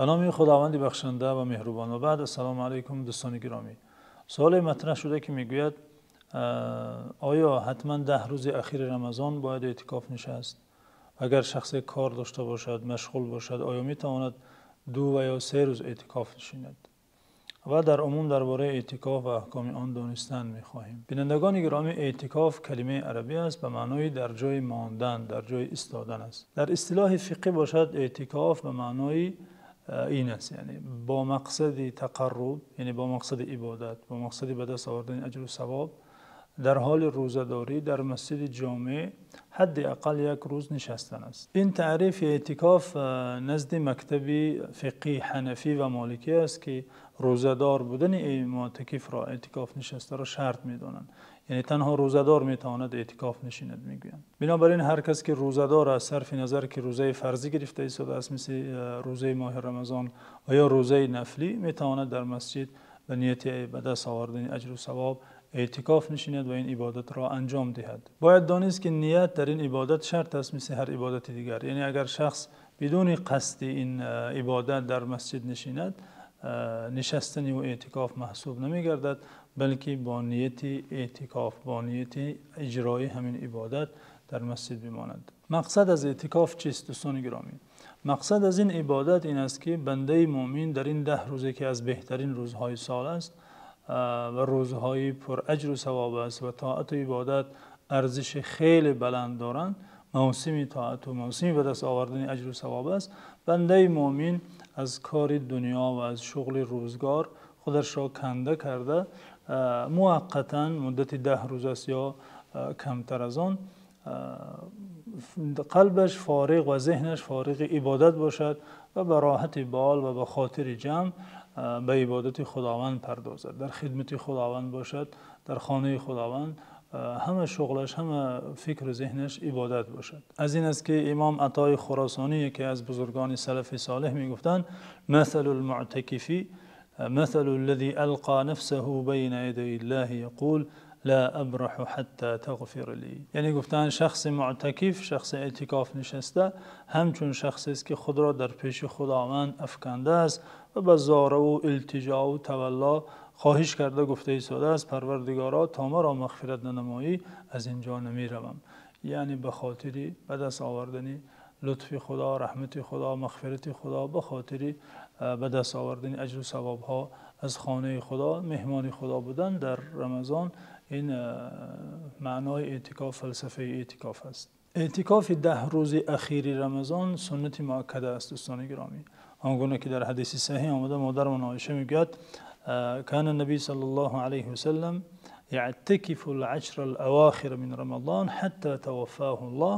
Ба номи Худованди бахшанда ва меҳрубон. Ва баъд, ассалому алайкум, дӯстони гиромӣ. Саволе матраҳ шуда, ки мегӯяд: оё ҳатман 10 рӯзи охири Рамазон бояд эътикоф нишаст? Агар шахсе кор дошта бошад, машғул бошад, оё метавонад 2 ва ё 3 рӯз эътикоф нишинад? Ва дар умум дар бораи эътикоф ва аҳкоми он донистан мехоҳем. Бинандагони гиромӣ, эътикоф калимаи арабӣ аст, ба маънои дар ҷое мондан, дар ҷое истодан аст. Дар истилоҳи фиқҳӣ бошад, эътикоф ба маънои ин аст, яъне бо мақсади тақарруб, яъне бо мақсади ибодат, бо мақсади ба даст овардани аҷру савоб, дар ҳоли рӯзадорӣ дар масҷиди ҷомеъ ҳадди ақал як рӯз нишастан аст. Ин таърифи эътикоф назди мактаби фиқҳии ҳанафӣ ва моликӣ аст, ки рӯзадор будани мӯътакифро, эътикоф нишастаро шарт медонанд. Яъне танҳо рӯзадор метавонад эътикоф нишинад, мегӯянд. Бинобар ин ҳар кас ки рӯзадор аст, сарфи назар ки рӯзаи фарзӣ гирифта истодааст, мисли рӯзаи моҳи Рамазон ва ё рӯзаи нафлӣ, метавонад дар масҷид ба нияти ба даст овардани аҷру савоб эътикоф нишинад ва ин ибодатро анҷом диҳад. Бояд донист, ки ният дар ин ибодат шарт аст, мисли ҳар ибодати дигар. Яъне агар шахс бидуни қасди ин ибодат дар масҷид нишинад, нишастани ӯ эътикоф маҳсуб намегардад, балки бо нияти эътикоф, бо нияти иҷрои ҳамин ибодат дар масҷид бимонад. Мақсад аз эътикоф чист, дӯстони гиромӣ? Мақсад аз ин ибодат ин аст, ки бандаи мӯъмин дар ин 10 рӯзе, ки аз беҳтарин рӯзҳои сол аст ва рӯзҳои пураҷру савоб аст ва тоату ибодат арзиши хеле баланд доранд, мавсими тоат ва мавсими ба даст овардани аҷру савоб аст, бандаи мӯъмин аз кори дунё ва аз шуғли рӯзгор худашро канда карда, муваққатан муддати 10 рӯз аст ё камтар аз он, қалбаш фориғ ва зеҳнаш фориғи ибодат бошад ва ба роҳати бол ва ба хотири ҷамъ ба ибодати Худованд пардозад, дар хидмати Худованд бошад, дар хонаи Худованд ҳама шуғлаш, ҳама фикру зеҳнаш ибодат бошад. Аз ин аст, ки имом Атои Хуросонӣ, яке аз бузургони салафи солеҳ, мегуфтанд: مثل المعتكف مثل الذي ألقى نفسه بين يدي الله يقول لا أبرح حتى تغفر لي. Яъне гуфтанд, шахси мӯътакиф, шахси эътикоф нишаста, ҳамчун шахсест, ки худро дар пеши Худованд афканда аст ва ба зора ва илтиҷо ва тавалло хоҳиш карда гуфта истодааст: Парвардигоро, то маро мағфират нанамоӣ, аз инҷо намеравам. Яъне ба хотири ба даст овардани лутфи Худо, раҳмати Худо, мағфирати Худо, ба хотири ба даст овардани аҷру савобҳо аз хонаи Худо, меҳмони Худо будан дар Рамазон. Ин маънои эътикоф, фалсафаи эътикоф аст. Эътикофи 10 рӯзи охири Рамазон суннати муаккада аст, дӯстони гиромӣ. Он гуна ки дар ҳадиси саҳеҳ омада, модарамон Оиша мегӯяд: كان النبي صلى الله عليه وسلم يعتكف العشر الأواخر من رمضان حتى توفاه الله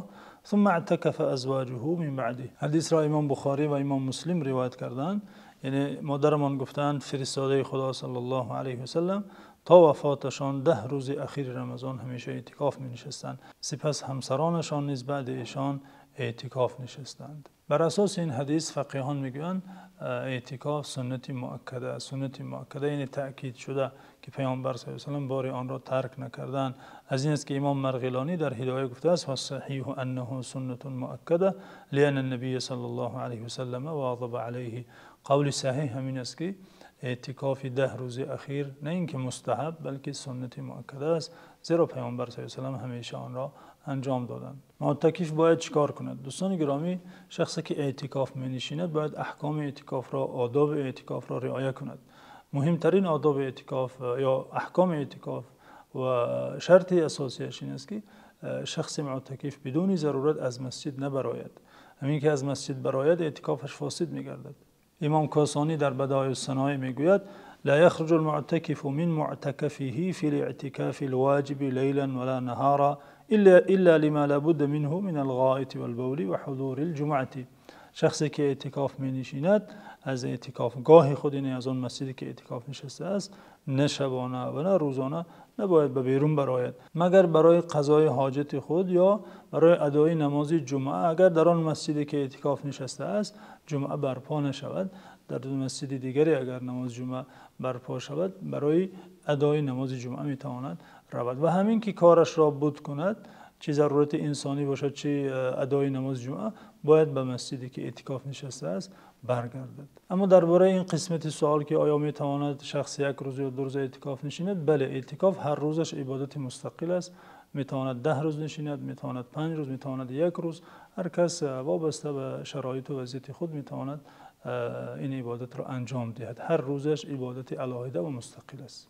ثم اعتكف أزواجه من بعده. Ҳадисро имом Бухорӣ ва имом Муслим ривоят карданд. Яъне модарамон гуфтанд, фиристодаи Худо саллаллоҳу алайҳи васаллам то вафоташон 10 рӯзи охири Рамазон ҳамеша эътикоф менишастанд, сипас ҳамсаронашон низ баъди эшон эътикоф нишастанд. Бар асоси ин ҳадис фақиҳон мегӯянд, эътикоф суннати муаккада аст. Суннати муаккада яъне таъкид шуда, ки Паёмбар саллаллоҳу алайҳи васаллам бори онро тарк накарданд. Аз ин аст, ки имом Марғилонӣ дар Ҳидоя гуфтааст: والصحيح أنه سنة مؤكدة لأن النبي صلى الله عليه وسلم واظب عليه. Қавли саҳеҳ ҳамин аст, ки эътикофи 10 рӯзи охир на инки мустаҳаб, балки суннати муаккада аст, зеро Паёмбар саллаллоҳу алайҳи васаллам ҳамеша онро анҷом доданд. Мӯътакиф бояд чӣ кор кунад? Дӯстони гиромӣ, шахсе ки эътикоф менишинад, бояд аҳкоми эътикофро, одоби эътикофро риоя кунад. Муҳимтарин одоби эътикоф ё аҳкоми эътикоф ва шарти асосиаш ин аст, ки шахси мӯътакиф бидуни зарурат аз масҷид набарояд. Ҳамин ки аз масҷид барояд, эътикофаш фосид мегардад. Имом Косонӣ дар Бадоеъ-ус-саноеъ мегӯяд: لا يخرج المعتكف من معتكفه في الاعتكاف الواجب ليلا ولا نهارا إلا لما لا بد منه من الغائط والبول وحضور الجمعة. Шахсе ки эътикоф менишинад, аз эътикофгоҳи худ, яъне аз он масҷиде ки эътикоф нишастааст, на шабона ва на рӯзона набояд ба берун барояд, магар барои қазои ҳоҷати худ ё барои адои намози ҷумъа. Агар дар он масҷиде ки эътикоф нишастааст ҷумъа барпо нашавад, дар масҷиди дигаре агар намози ҷумъа барпо шавад, барои адои намози ҷумъа метавонад равад. Ва ҳамин ки корашро буд кунад, Чӣ зарурати инсонӣ бошад, чӣ адои намози ҷумъа, бояд ба масҷиде ки эътикоф нишастааст баргардад. Аммо дар бораи ин қисмати савол, ки оё метавонад шахс як рӯз ё ду рӯз эътикоф нишинад? Бале, эътикоф ҳар рӯзаш ибодати мустақил аст. Метавонад 10 рӯз нишинад, метавонад 5 рӯз, метавонад як рӯз. Ҳар кас вобаста ба шароит ва вазъияти худ метавонад ин ибодатро анҷом диҳад. Ҳар рӯзаш ибодати алоҳида ва мустақил аст.